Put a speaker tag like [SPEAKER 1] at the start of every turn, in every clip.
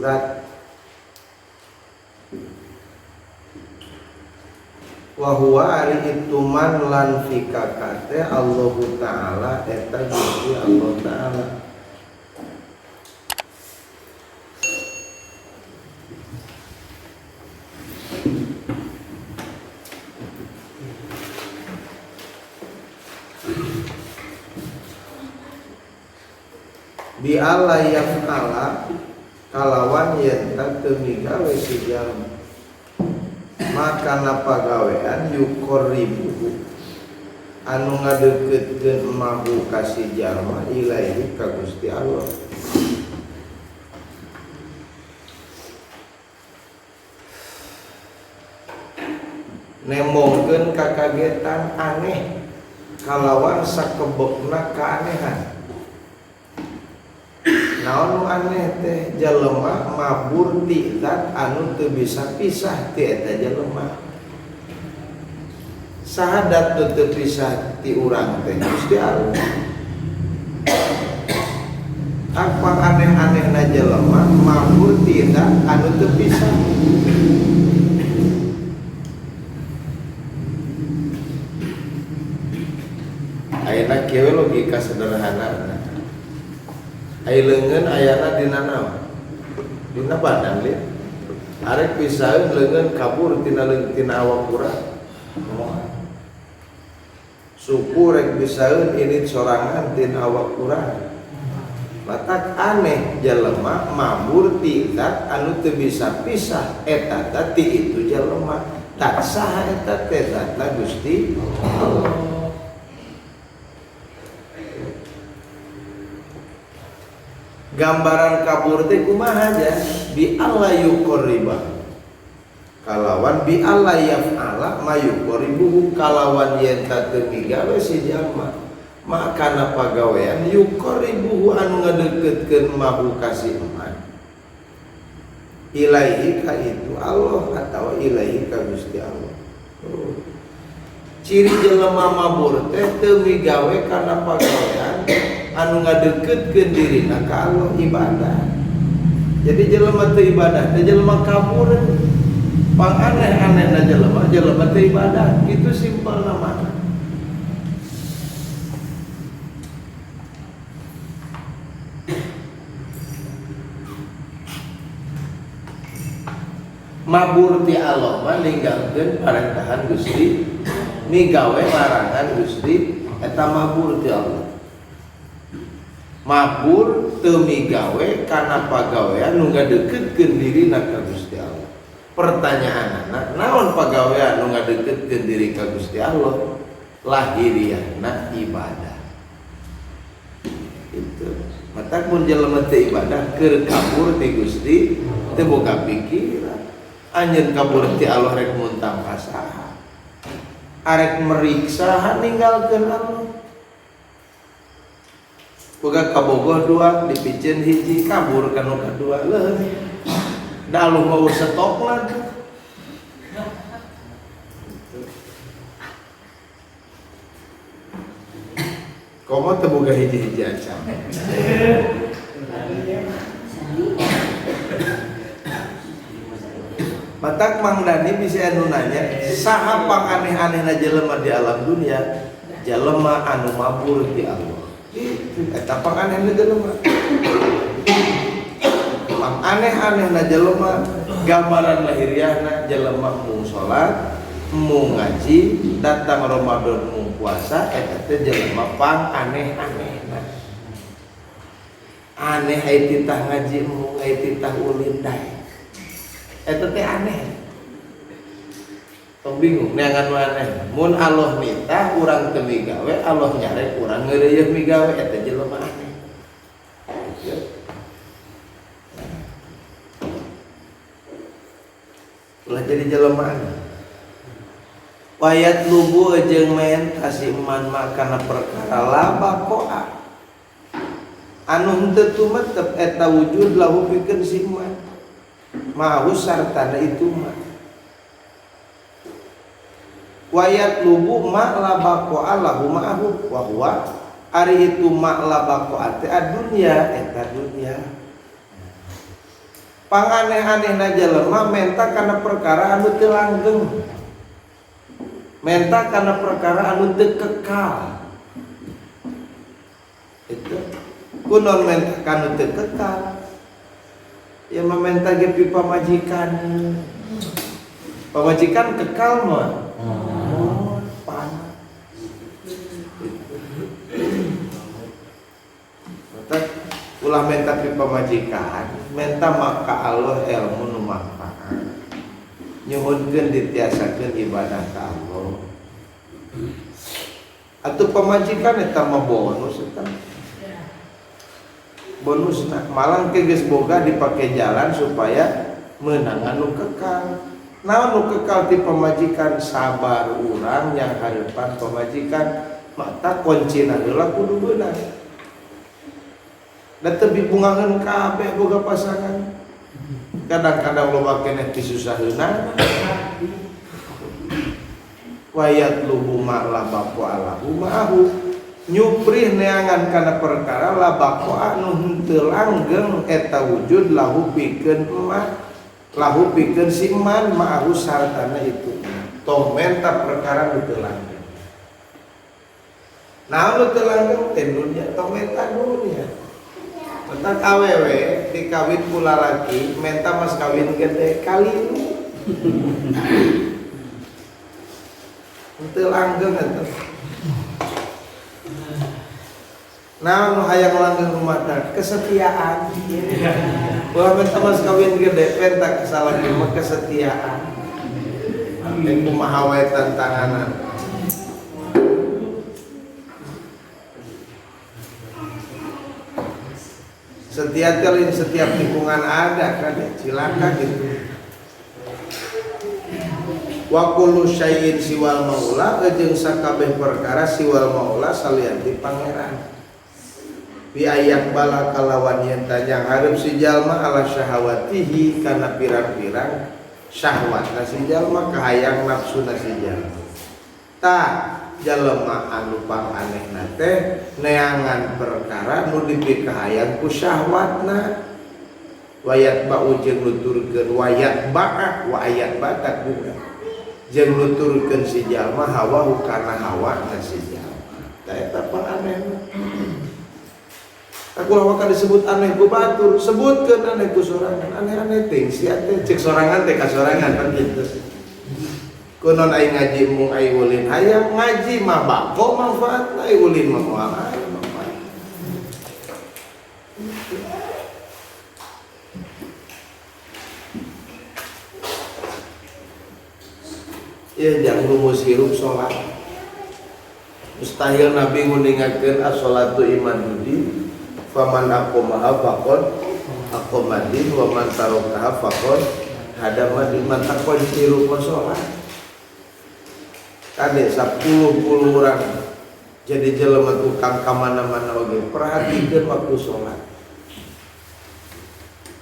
[SPEAKER 1] itu zat. Wa huwa ari itu man lan fikakate Allahu ta'ala eta Gusti Allah ta'ala. Bi alla yaf'ala kalawan yen teu migawe si jalma makana pagawean yuqarribuhu anu ngadeukeutkeun mahu ka si jalma ilaihi ka Gusti Allah. Nembongkeun kakagetan aneh kalawan sakebekna keanehan. Naon nu aneh teh jelema mabur ti zat anu teu bisa pisah ti eta jelema. Saha dat nu teu pisah ti urang teh Gusti Allah. Apa aneh-anehna jelema mabur ti zat anu teu pisah. Ayeuna kieu logika sederhana. Ai leungeun ayana dina naon? Dina badan lieu. Arek pisaheun leungeun kabur tina leungeun tina awak urang. Suku rek pisaheun ini sorangan tina awak urang. Matak aneh jelema mabur ti zat anu teu bisa pisah eta teh ti itu jelema. Tak saha eta teh zatna Gusti Allah. Gambaran kabur teh kumaha aja bi alla yuqarriba kalawan bi alla yaf'ala ma yuqarribuhu kalawan yen ta teu migawe si jalma makana pagawean yuqarribuhu anu ngadeukeutkeun mahu ka si eman ilaihi ka itu Allah atawa ilaihi ka Gusti Allah. Ciri jelema mabur teh teu migawe kana pagawean anu ngadeukeutkeun dirina ka Allah ibadah. Jadi jelema teu ibadah teh jelema kabur. Pang aneh-anehna jelema, jelema teu ibadah. Kitu simpelna mah. Mabur ti Allah mah ninggalkeun parentahan Gusti, migawe larangan Gusti, eta mabur ti Allah. Mabur teu migawe kana pagawean nu ngadeukeutkeun dirina ka Gusti Allah. Pertanyaanana, naon pagawean nu ngadeukeutkeun diri ka Gusti Allah? Lahiriahna ibadah. Itu. Matak mun jelema teu ibadah keur kabur ti Gusti teu boga pikiran. Anjeun kabur ti Allah rek muntang ka saha? Arek meriksa ninggalkeun Allah. Boga kabogoh dua dipiceun hiji kabur ka nu kadua leuh. Da Allah mau stok lagi. Komo teu boga hiji-hiji acan. Matak Mang Dani bisa anu nanya, saha pang aneh-anehna jelema di alam dunia? Jelema anu mabur di Allah. Eta pang anehna jelema. Pang aneh-anehna jelema gambaran lahiriahna jelema mung salat, mung ngaji, datang Ramadan mung puasa, eta teh jelema pang aneh-anehna. Aneh ai titah ngaji mung ai titah ulin dae. Eta teh aneh. Tong bingung neangan nu aneh. Mun Allah nitah urang teu migawe, Allah nyarek urang ngeureuyeuh migawe, eta jelema aneh. Ulah jadi jelema aneh. Wayat lubu jeung menta si eman makana perkara labakoa. Anu henteu tumetep eta wujud lahu pikeun si eman. Mahu sartana itu mah. Wayat lubu ma labakoa lahu ma'ahu wa huwa ari itu ma labakoa teh adunya eta dunya. Panganeh-anehna jelema menta kana perkara anu teu langgeng. Menta kana perkara anu teu kekal. Itu kunon menta kanu teu kekal. Ya menta ge pi pamajikan. Pamajikan kekal mah. Oh, panas. Mata ulah menta pi pamajikan, menta maka Allah ilmu nu manfaat. Nyuhunkeun ditiasakeun ibadah ka Allah. Atuh pamajikan eta mah bonus eta. Bonusna malang ke geus boga dipake jalan supaya meunangan nu kekal. Naon nu kekal ti pamajikan sabar urang yang hareupan pamajikan mata kuncina heula kudu beunang. Da teu bibungaheun kabeh boga pasangan. Kadang-kadang loba keneh disusaheunana. Wayat lubu ma la baqa alahu ma'ahu. Nyuprih neangan kana perkara la baqa anu henteu langgeng eta wujud lahu pikeun emak lahu pikeun si man ma'ahu sartana itu. Tong menta perkara nu teu langgeng. Naon nu teu langgeng teh dunya, tong menta dunya. Tentang awewe dikawin ku lalaki menta mas kawin gede kalilu. Henteu langgeng eta. Nah, nu hayang langgeng rumah tangga kesetiaan. Ulah menta mas kawin gede penta kasalaki mah kesetiaan. Teh kumaha wae tantanganan. Setia teh lain setiap lingkungan ada kan ya, cilaka gitu. Wa kullu syai'in siwal maula jeung sakabeh perkara siwal maula salian ti pangeran. Bi ayak bala kalawan yen tanyang hareup si jalma ala syahawatihi kana pirang-pirang syahwatna si jalma kahayang nafsuna si jalma. Tah jalma anu panganehna teh neangan perkara nu dipikahayang ku syahwatna. Wayat ba'u jeung nuturkeun wayat ba'a wa ayat batak bukan jeung nuturkeun si jalma hawa kana hawa na si jalma. Tah eta panganehna. Aku lawak disebut aneh ku batur, sebutkeun aneh ku sorangan, aneh-aneh teh sia teh cek sorangan teh ka sorangan kan kitu. Kunon aing ngaji mung aing ulin hayang ngaji mah bako manfaatna aing ulin mah moal aya manfaat. Ya jangan rumus hirup salat. Mustahil Nabi nguningakeun as-shalatu imanuddin. Faman aqomaha faqad aqomadin wa man tarakaha faqad hadama di mata kunci rukun salat. Kade 10 urang jadi jelema tukang ka mana-mana oge perhatikeun waktu salat.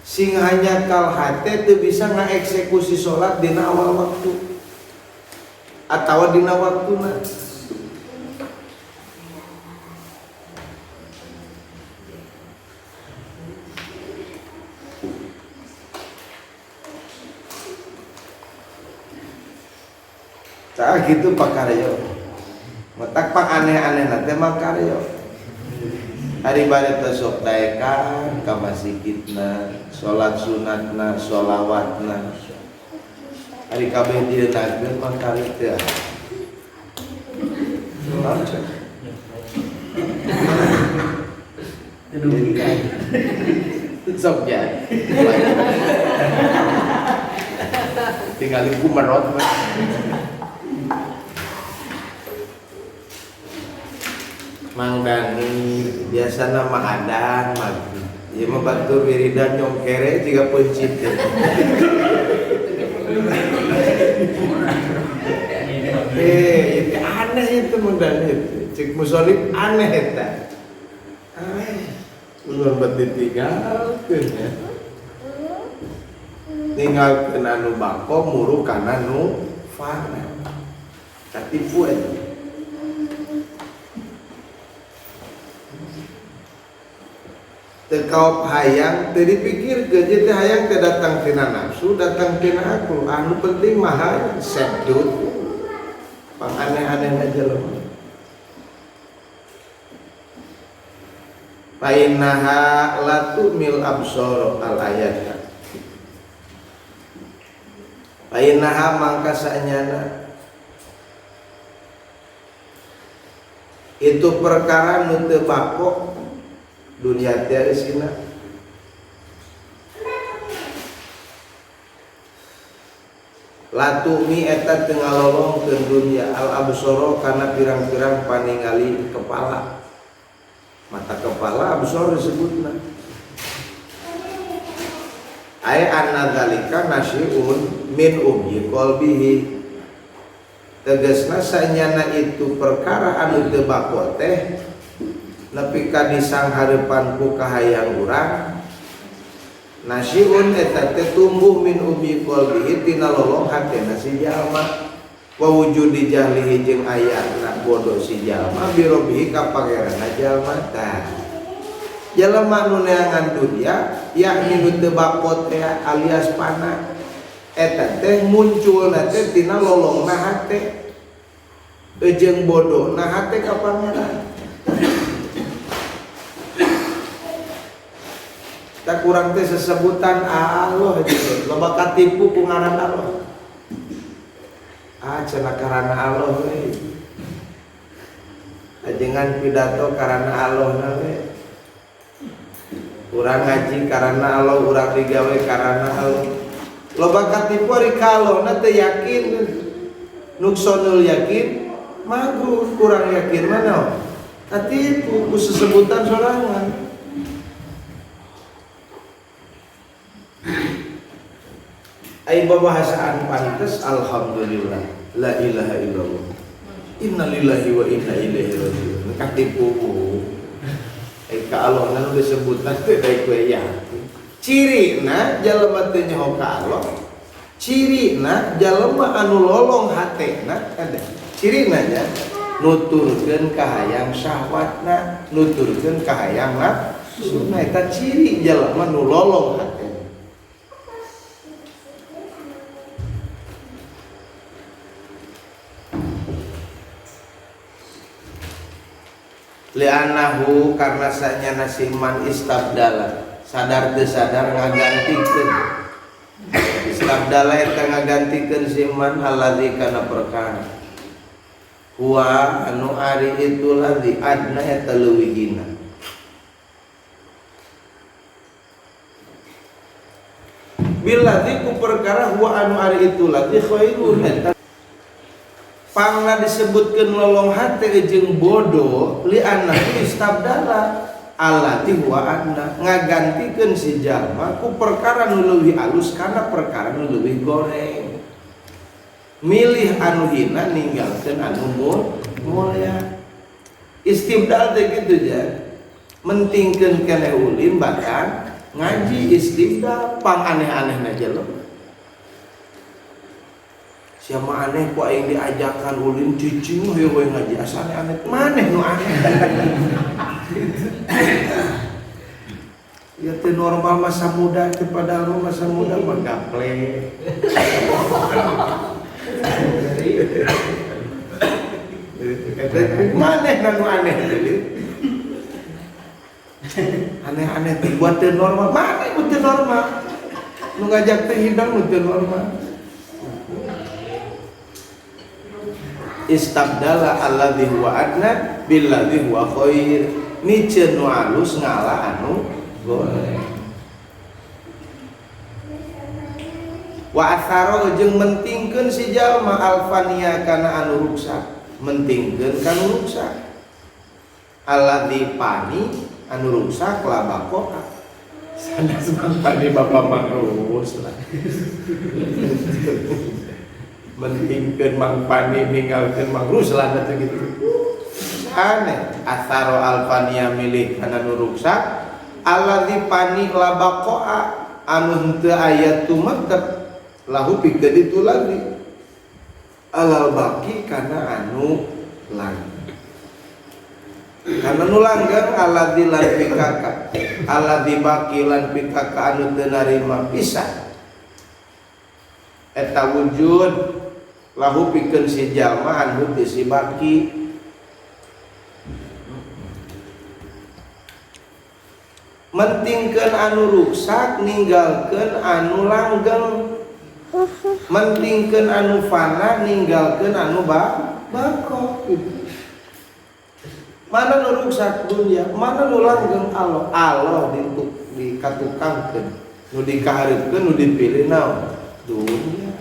[SPEAKER 1] Sing hanya kal hate teu bisa ngaeksekusi salat dina awal waktu atawa dina waktuna. Tah gitu pakaryo. Matak pang aneh-aneh na teh makaryo. Hari bari teh sok daekan ka masjidna, salat sunatna, sholawatna. Hari kabeh dieunagkeun makaryo teh. Sok ya. Tinggal ku merot mah. Mang Dani biasa nama Adang mah. Ieu mah batur wiridan nyongkere jiga peuncit. Itu aneh itu Mang Dani itu. Cek musolib aneh eta. Ulah bet ditinggalkeun ya. Tinggalkeun anu bako muru kana nu fana. Katipu eta. Teu kaop hayang teu dipikirkeun ieu teh hayang teh datang tina nafsu, datang tina akal. Anu penting mah hayang sedut. Pang aneh-aneh aja loh. Fainnaha la tu'mil absar al ayat. Fainnaha mangka sanyana itu perkara nu teu bako dunia teh isina. Latumi eta teu ngalolongkeun dunia al absara kana pirang-pirang paningali kepala. Mata kepala absar disebutna. Ai anna dzalika nasyi'un min umyi qalbihi. Tegasna sanyana itu perkara anu teu bako teh nepi ka disanghareupan ku kahayang urang. Nasyi'un eta teh tumbuh min umyi qalbihi tina lolong hatena si jalma. Wa wujudi jahlihi jeung ayana bodoh si jalma birobihi ka pangeranna jalma tah. Jalma nu neangan dunia yakni nu teu bako teh alias pana eta teh munculna teh tina lolongna hate jeung bodohna hate ka pangeran. Tak kurang teh sesebutan Allah gitu. Loba katipu ku ngaran Allah. Ah cenah karana Allah we. Ajengan pidato karana Allah na we. Urang ngaji karana Allah, urang digawe karana Allah. Loba katipu ari ka Allahna teu yakin. Nuksonul yakin magu kurang yakin mana. Katipu ku sesebutan sorangan. Ai babahasaan pantes alhamdulillah la ilaha illallah innalillahi wa inna ilaihi raji'un. Katipu ai ka Allah nu disebutna teh daek we yakin. Cirina jalma teu nyaho ka Allah, cirina jalma anu lolong hatena ada. Cirina nya nuturkeun kahayang syahwatna, nuturkeun kahayang nafsuna eta ciri jalma nu lolong hatena. Li'annahu karena sanyana siman istabdala sadar teu sadar ngagantikeun istabdala eta ngagantikeun siman alladzi kana perkara huwa anu ari itu ladzi adna eta leuwih hina billadzi ku perkara huwa anu ari itu ladzi khairun eta pangna disebutkeun lolong hate jeung bodoh li annahu istabdala allati huwa anna ngagantikeun si jalma ku perkara nu leuwih alus kana perkara nu leuwih goreng milih anu hina ninggalkeun anu mulia istibdal teh kitu ja mentingkeun keneh ulin bahkan ngaji istibdal pang aneh-anehna jelema. Siapa aneh ku aing diajakan ulin cicing heueuh we ngaji asa aneh maneh nu aneh. Ya teu normal masa muda teh padahal masa muda mah gaple. Maneh nu aneh teh. Aneh-aneh teh buat teu normal, maneh nu teu normal. Nu ngajak teh hidang nu teu normal. Istabdala alladzi huwa adna billadzi huwa khair miceun nu alus ngalah anu goreng wa athara jeung mentingkeun si jalma alfania kana anu ruksak mentingkeun kana ruksak alladzi pani anu ruksak labako sanes Bang Pani bapak mangrus lah. Mentingkeun Mang Pani ninggalkeun Mang Ruslan teh gitu. Aneh atharo alfania milih kana nu ruksak alladzi pani labaqoa anu henteu aya tumetep lahu pikeun ditu lagi alal baqi kana anu lagi. Karena nu langgeng alladzi lan pikaka alladzi baqi lan pikaka anu teu narima pisah eta wujud lahu pikeun si jalma anu teu si baqi. Mentingkeun anu ruksak ninggalkeun anu langgeng, mentingkeun anu fana ninggalkeun anu bako gitu. Mana nu ruksak dunia, mana nu langgeng Allah. Allah dikatukangkeun, nu dikahareupeun, nu dipilih naon? Dunia.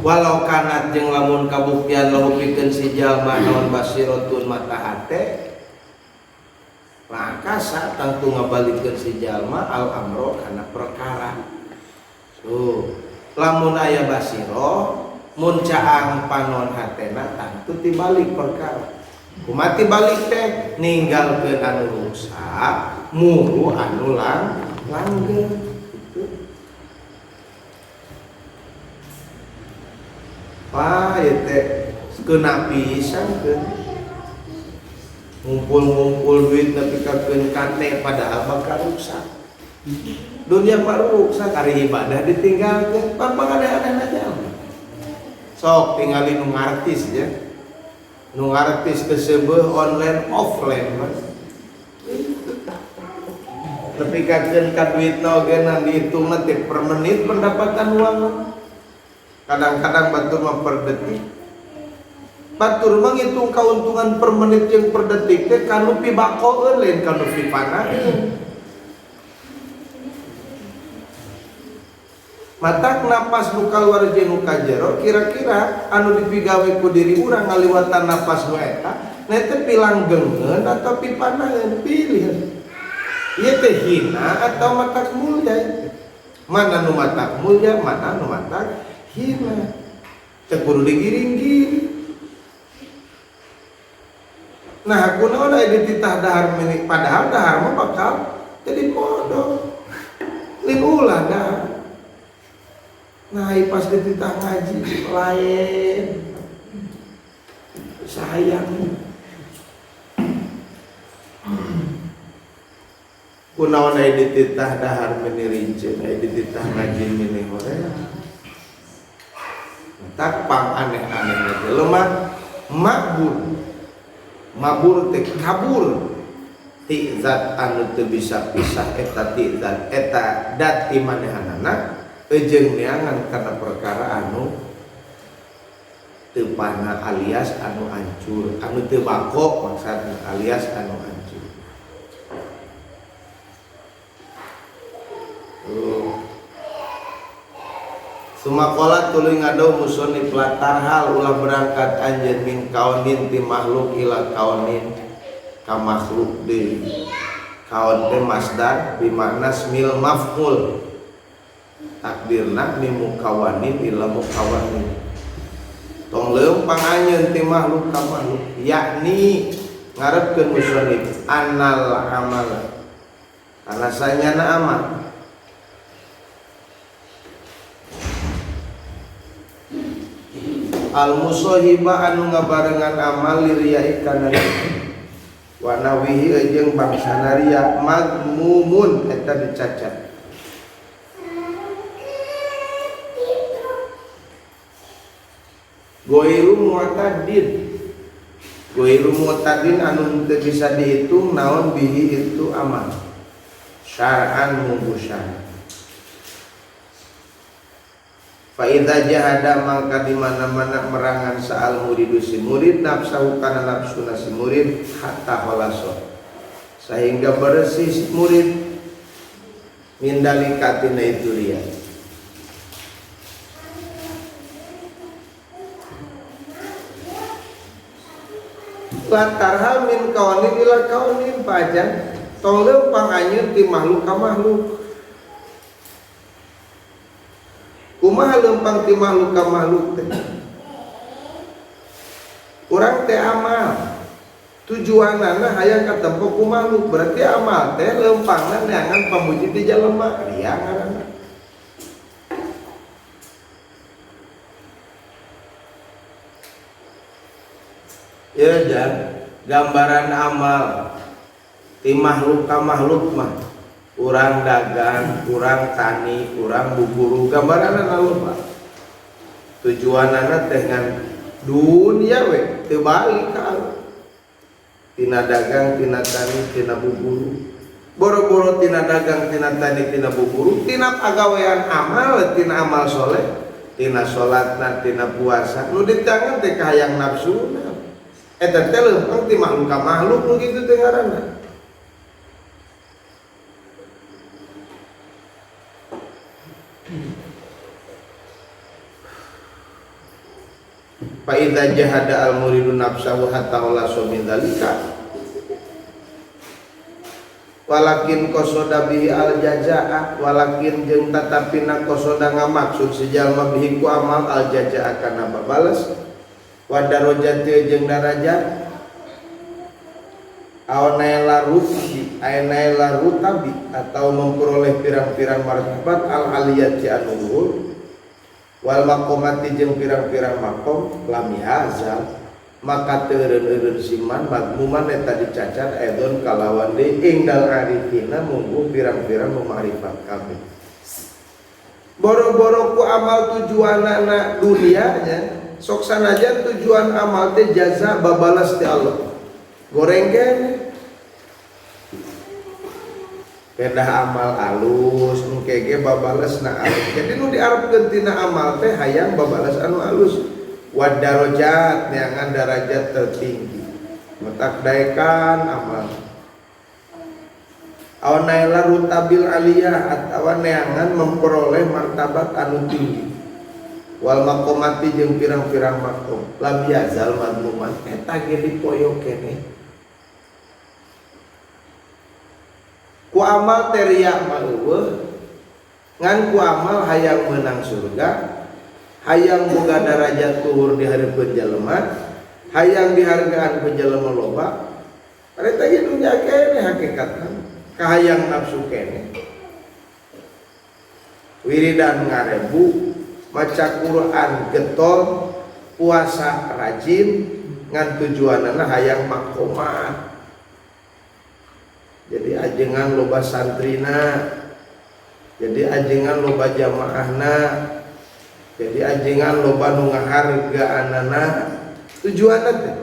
[SPEAKER 1] Walau kanat jeung lamun kabuktian lahu pikeun si jalma naon basiratun mata hate, lakasa tangtu ngabalikeun si jalma al amro kana perkara. Tuh, lamun aya basirah mun caang panon hatena tangtu tibalik perkara. Kumaha tibalik teh ninggalkeun anu rusak, muru anu langgeng gitu. Wah, ieu teh keuna pisan keun. Ngumpul-ngumpul duit nepi ka keun kate padahal bakal rusak. Dunia mah rusak, ari ibadah ditinggalkeun, pan aneh-aneh aja. Sok tingali nu ngartis ya. Nu ngartis kesebeuh online offline mah. Nepi ka keun ka duitna oge na dihitungna teh per menit pendapatan uang. Kadang-kadang batur mah per detik. Batur mah ngitung kauntungan per menit jeung per detik teh kanu pibakoeun lain kanu pipanaeun. Matak napas nu kaluar jeung nu kajero kira-kira anu dipigawe ku diri urang ngaliwatan napas nu eta na teh pilanggengeun atau pipanaeun pilih. Ieu teh hina atau matak mulia? Mana nu matak mulia, mana nu matak hina. Teu kudu digiring-giring. Nah, kunaon aya dititah dahar meni padahal dahar mah bakal jadi bodoh. Lain ulah dahar. Nah, pas dititah ngaji lain sayang. Kunaon aya dititah dahar meni rinceun, aya dititah ngaji meni hoream. Tak pang aneh-aneh jelema makbur. Mabur teh kabur ti zat anu teu bisa pisah eta ti zat eta dat ti manehanana eujeung neangan kana perkara anu teu pana alias anu hancur, anu teu bako maksudna alias anu hancur. Tuh. Sumakola tuluy ngado musonif latarhal ulah berangkat anjeun min kaunin ti makhluk ila kaunin ka makhluk deui. Kaon teh masdar bimakna smil maf'ul. Takdirna mi mukawanin ila mukawanin. Tong leumpang anjeun ti makhluk ka makhluk yakni ngarepkeun musonif anal amala. Karena sanyana amal. Al musohiba anu ngabarengan amal liriyai kana wa nawihi jeung bangsana riya magmumun eta dicacat. Goiru mu'tadin. Goiru mu'tadin anu teu bisa dihitung naon bihi itu amal. Syar'an munggu syara. Fa idza jahada mangka di mana-mana merangan saal muridu si murid nafsahu kana nafsuna si murid hatta khalaso sehingga bersih si murid min dalika tina itu riya. Latarhal min kaunin ila kaunin pajan tong leumpang anjeun ti makhluk ka makhluk. Kumaha leumpang ti makhluk ka makhluk teh? Urang teh amal. Tujuanana hayang katempo ku makhluk, berarti amal teh leumpangna neangan pamuji ti jalema, ria ngaranna. Ya jan gambaran amal ti makhluk ka makhluk mah urang dagang, urang tani, urang buburu gambaranna loba. Tujuanana teh ngan dunia we teu balik ka Allah. Tina dagang, tina tani, tina buburu. Boro-boro tina dagang, tina tani, tina buburu, tina pagawean amal, tina amal soleh, tina salatna, tina puasa. Nu ditangan teh kahayang nafsuna. Eta teh leumpang ti makhluk ka makhluk nu kitu teh ngaranna. Fa idza jahada al muridu nafsahu hatta khalasa min dzalika walakin qasoda bihi al jazaa walakin jeung tatapina qasoda ngamaksud si jalma bihi ku amal al jazaa kana babales wa darajati jeung darajat aw naila rufi ay naila rutabi atau memperoleh pirang-pirang martabat al aliyati anu luhur wal maqamati jeung pirang-pirang maqam lam yazal maka teureun-eureun siman madmuman eta dicacat edon kalawan deui ing dal arifina mungguh pirang-pirang ma'rifat kabeh. Boro-boro ku amal tujuanana dunianya sok sanajan tujuan amal teh jaza babalas ti Allah. Goreng keneh kedah amal alus engke ge babalesna alus. Jadi nu diarepkeun tina amal teh hayang babales anu alus. Wad darajat neangan darajat tertinggi metak daekan amal aw naila rutabil aliyah atawa neangan memperoleh martabat anu tinggi wal maqamati jeung pirang-pirang maqam lam yazal madmuman eta ge dipoyo keneh ku amal teh riya mah eueuh ngan ku amal hayang meunang surga hayang boga darajat luhur di hareupeun jelema hayang dihargaan ku jelema loba eta ge dunya keneh hakikatna kahayang nafsu keneh wiridan ngarebu maca Quran getol puasa rajin ngan tujuanana hayang makomat. Jadi ajengan loba santrina, jadi ajengan loba jamaahna, jadi ajengan loba nu ngahargaanana, tujuanna teh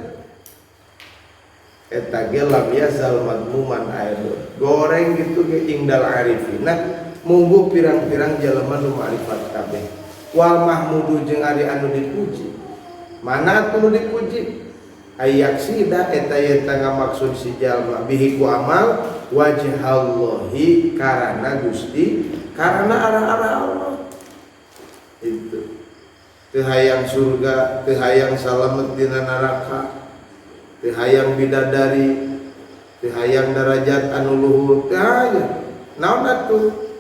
[SPEAKER 1] eta ge lam yazal madmuman aidun. Goreng gitu ge ingdal arifina mungguh pirang-pirang jelema nu ma'rifat kabeh. Wal mahmudu jeung ari anu dipuji. Mana atuh nu dipuji? Ayak sida eta yen ngamaksud si jalma bihi ku amal wajhallahi karana Gusti karana arah-arah Allah. Itu teu hayang surga, teu hayang salamet dina neraka, teu hayang bidadari, teu hayang darajat anu luhur, teu hayang. Naon atuh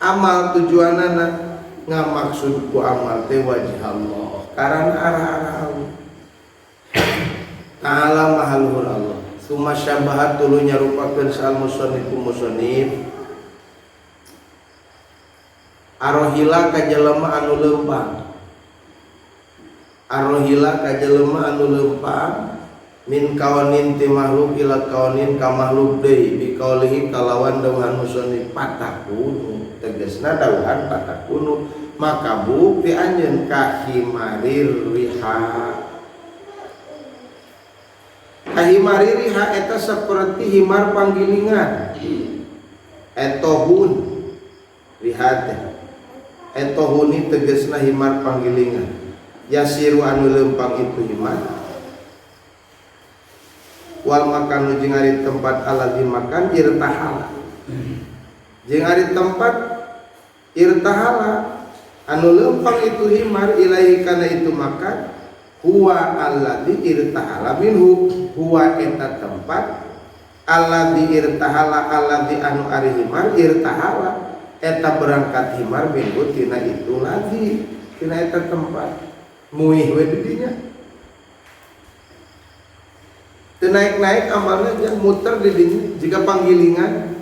[SPEAKER 1] amal tujuanana ngamaksud ku amal teh wajhallah karana arah-arah Allah. Ta'ala maha luhur Allah. Suma syabahat tuluy nyarupakeun sal musannif musannif arohila ka jelema anu leumpang. Arohila ka jelema anu leumpang min kawanin ti makhluk ila kawanin ka makhluk deui bi kaulihi kalawan dawuhan musannif patakunu tegasna dawuhan patakunu maka bukti anjeun ka himarir riha. Kahimari riha eta seperti himar panggilingan etohun riha teh etohuni tegasna himar panggilingan yasiru anu leumpang itu himar wal makanu jeung ari tempat alladzi makan irtahala jeung ari tempat irtahala anu leumpang itu himar ilaihi kana itu makan huwa alladzi irtahala minhu huwa eta tempat alladzi irtahala alladzi anu ari himar irtahala eta berangkat himar minhu tina itu lagi tina eta tempat muih we di dinya teu naik-naik amalna jeung muter di dinya jiga panggilingan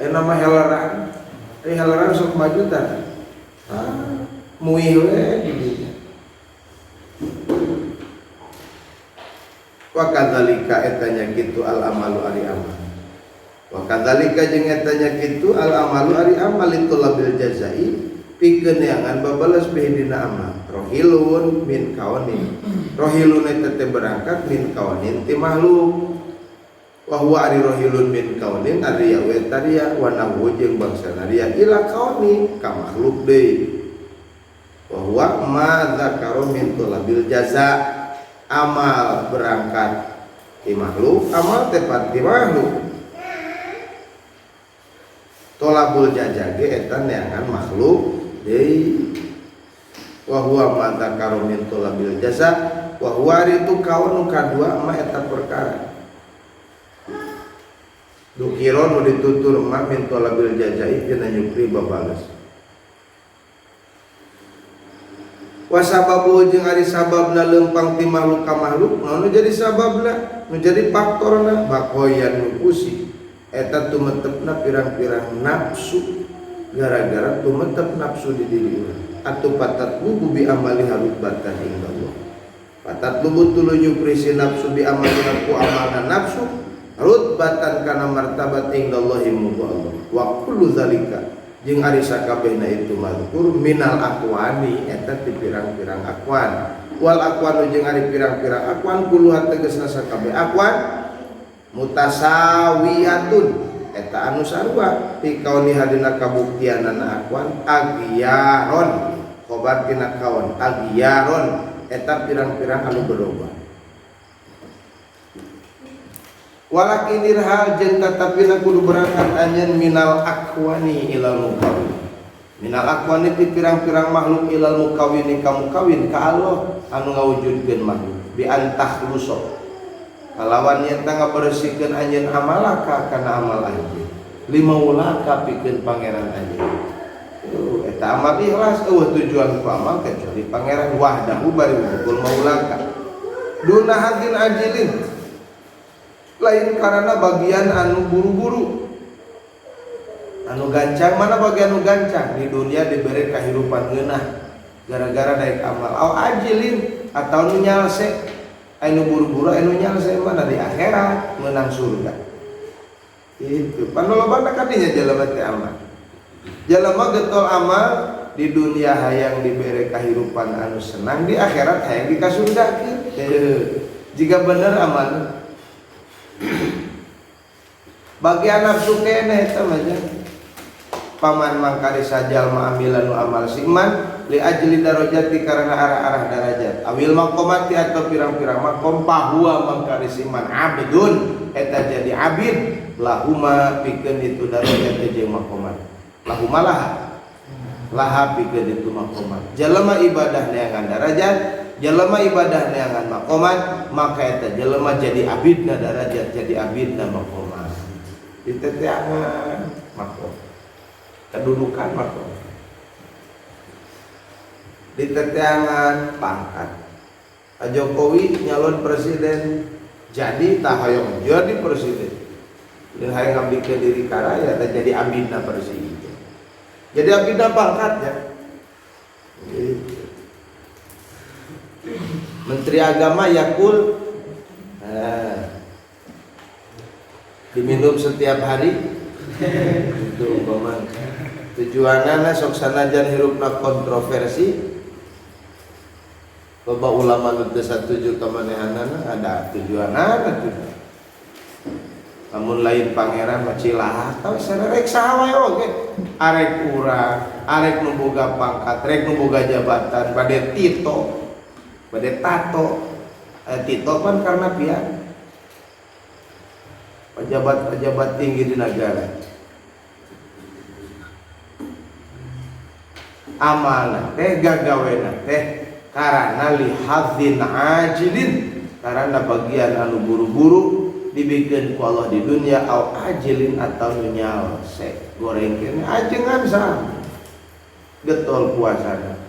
[SPEAKER 1] aya nama heleran ari heleran sok maju tah muih we di dinya. Wa kadzalika eta nya kitu al amalu ari amal. Wa kadzalika jeung eta nya kitu al amalu ari amal litulabil jazai pikeun neangan babales bihi dina amal. Rohilun min kaonin. Rohilun eta teh berangkat min kaonin ti makhluk. Wa huwa ari rohilun min kaonin ari ya wa taria wa nahu jeung bangsa naria ila kaoni ka makhluk deui. Wa huwa ma dzakara min tulabil jaza. Amal berangkat ti makhluk, amal tepat ti makhluk. Tolabul jaza ge eta neangan makhluk deui. Wa huwa ma dzakara min tulabil jaza wa huwa ari tu kaon nu kadua ma eta perkara. Dukira nu ditutur ma min tolabil jazai tina nyupri babales. Wasababu jeung ari sababna leumpang ti makhluk ka makhluk naon nu jadi sababna nu jadi faktorna bakoyan nufusi eta tumetepna pirang-pirang nafsu gara-gara tumetep nafsu di diri urang atuh patatlubu bi amali harubatan indallah patatlubu tuluy nyupri si nafsu bi amali ku amalna nafsu rutbatan kana martabat indallahi muga Allah wa kullu zalika jeung ari sakabehna itu mazkur minal aqwani eta ti pirang-pirang aqwan wal aqwanu jeung ari pirang-pirang aqwan kuluha tegasna sakabeh aqwan mutasawiyatun eta anu sarua fi kauni hadina kabuktianana aqwan agyaron khobar tina kaon agyaron eta pirang-pirang anu berubah. Walakinir hal jeung tatapina kudu berangkat anjeun minal akwani ilal mukawin. Minal akwani ti pirang-pirang makhluk ilal mukawini ka mukawin ka Allah anu ngawujudkeun makhluk bi antahluso. Kalawan yen ta ngabersihkeun anjeun amalaka kana amal anjeun. Limaulaka pikeun pangeran anjeun. Eta amal ikhlas eueuh tujuan ku amal kecuali pangeran wahdahu bari wukul maulaka. Duna hadin ajilin lain karena bagian anu buru-buru anu gancang mana bagian anu gancang di dunia diberi kehidupan ngeunah gara-gara daek amal au ajilin atau nu nyalse anu buru-buru anu nyalse mana di akhirat menang surga itu panolobana kadinya jelema teh amal jelema getol amal di dunia hayang diberi kehidupan anu senang di akhirat hayang dikasurgakeun jika bener amal bagian nafsu keneh eta mah paman mangkari sajal ma'amilan nu amal siman li ajli darajati karena arah-arah darajat awil maqamati atau pirang-pirang maqam pahuwa mangkari siman abdun eta jadi abid lahuma pikeun itu darajat jeung maqamat lahuma laha laha pikeun itu maqamat jelema ibadah neangan darajat jelema ibadah neangan maqamat maka eta jelema jadi abidna darajat jadi abidna maqamat diteteangan maqam kedudukan maqam diteteangan pangkat. Pak Jokowi nyalon presiden jadi tah hoyong jadi presiden dan hayang ngabdikeun diri ka rakyat tah jadi abidna presiden jadi abidna pangkatnya gitu. Menteri Agama Yakul diminum setiap hari itu umpama tujuanana sok sanajan hirupna kontroversi loba ulama nu teu satuju ka manehanana ada tujuanana tuh lamun lain pangeran mah cilaka we sarerek saha wae oge arek urang arek nu boga pangkat rek nu boga jabatan bade Tito bade tato Tito kan karena pihak pejabat-pejabat tinggi di negara amanah teh gagawena teh karena lihadzin ajilin karena bagian anu buru-buru dibikin ku Allah di dunia au ajilin atau nu nyalse gorengkeun ajengan sah getol puasana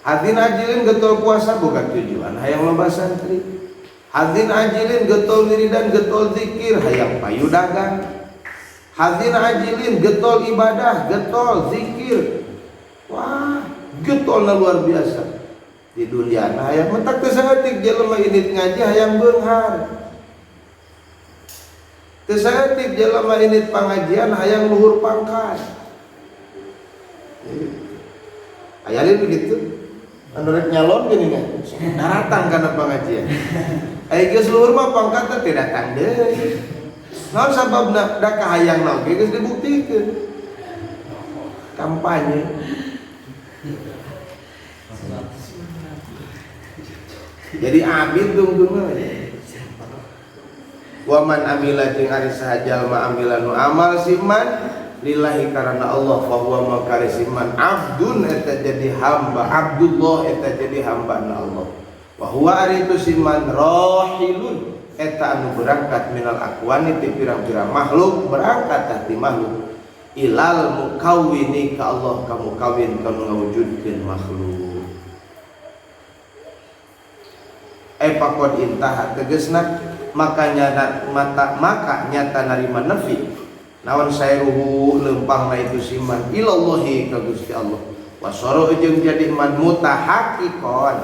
[SPEAKER 1] hadzin ajilin getol puasa bukan tujuan hayang loba santri hadzin ajilin getol wiridan getol zikir hayang payu dagang hadzin ajilin getol ibadah getol zikir wah getolna luar biasa Di dunia na hayang mentak teu saeutik jelema indit ngaji hayang beunghar. Teu saeutik jelema indit pangajian hayang luhur pangkat. Aya lain begitu. Anu rek nyalon geuning kan. Daratang kana pangajian. Aya geus luhur mah pangkat teh datang deui. Naon sababna da kahayangna oge geus dibuktikeun. Kampanye. Jadi abid dungdungna. Wa man amila jeung ari saha jalma amila nu amal siman lillahi karana Allah fa huwa mangkari siman abdun eta jadi hamba Abdullah eta jadi hamba na Allah. Wa huwa ari itu siman rahilun eta anu berangkat minal akwani ti pirang-pirang makhluk berangkat tah ti makhluk ilal mukawwini ka Allah ka mukawwin ka nu ngawujudkeun makhluk. Pakon intaha tegesna makanya mata maka nyata narima nefi naon sairuhu lempangna itu siman ilallahi ka Gusti Allah wasoro jeung jadi man mutahaqiqon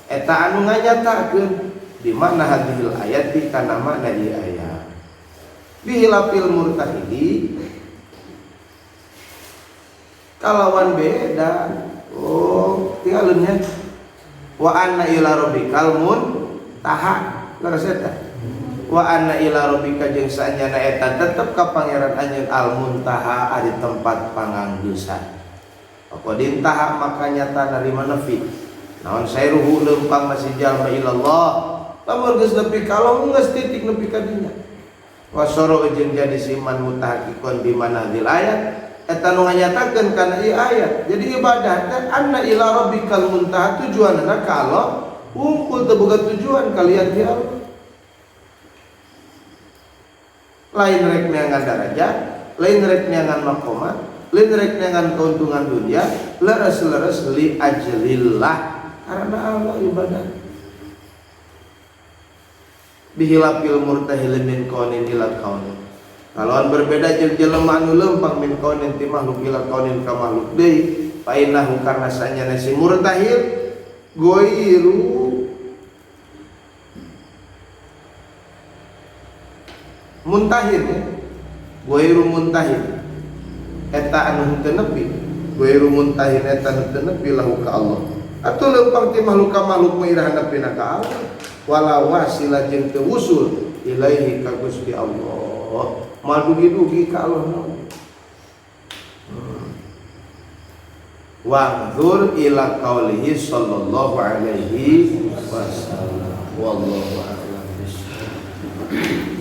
[SPEAKER 1] eta anu nganyatakeun di mana hadhil ayat di kana makna ieu ayat bihilafil murtahili kalawan beda oh tinggalunnya wa anna ila rabbikal muntaha leres eta wa anna ila rabbika jeung saenyana eta tetep ka pangeran anjeun al muntaha ari tempat panganggeusan faqad intaha maka nyata narima nefi naon sairuhu leumpang masih jalma ilallah lamun geus nepi ka Allah geus titik nepi ka dinya wasoro jeung jadi siman mutahaqiqon di mana dil ayat eta nu nganyatakeun kana ieu ayat. Jadi ibadah teh anna ila rabbikal muntaha tujuanna ka Allah unggul teu boga tujuan kalian ti Allah. Lain rek neangan darajat, lain rek neangan maqamat, lain rek neangan keuntungan dunia, leres-leres li ajlillah karena Allah ibadah. Bihilafil murtahil min kaunin ila kaunin. Kalawan berbeda jeung jelema anu leumpang min kaunin ti makhluk ila kaunin ka makhluk deui, fa innahu karna sanyana si murtahil goiru muntahin ya. Goiru muntahin eta anu henteu nepi, goiru muntahin eta anu henteu nepi lahu ka Allah. Atuh leumpang ti makhluk ka makhluk mah iraha nepina ka Allah. Wala wasila jeung teu wusul ilaihi ka Gusti Allah. Mal dugi-dugi ka Allah. Wangzur ila qaulihi sallallahu alaihi wasallam. Wallahu a'lam bishawab.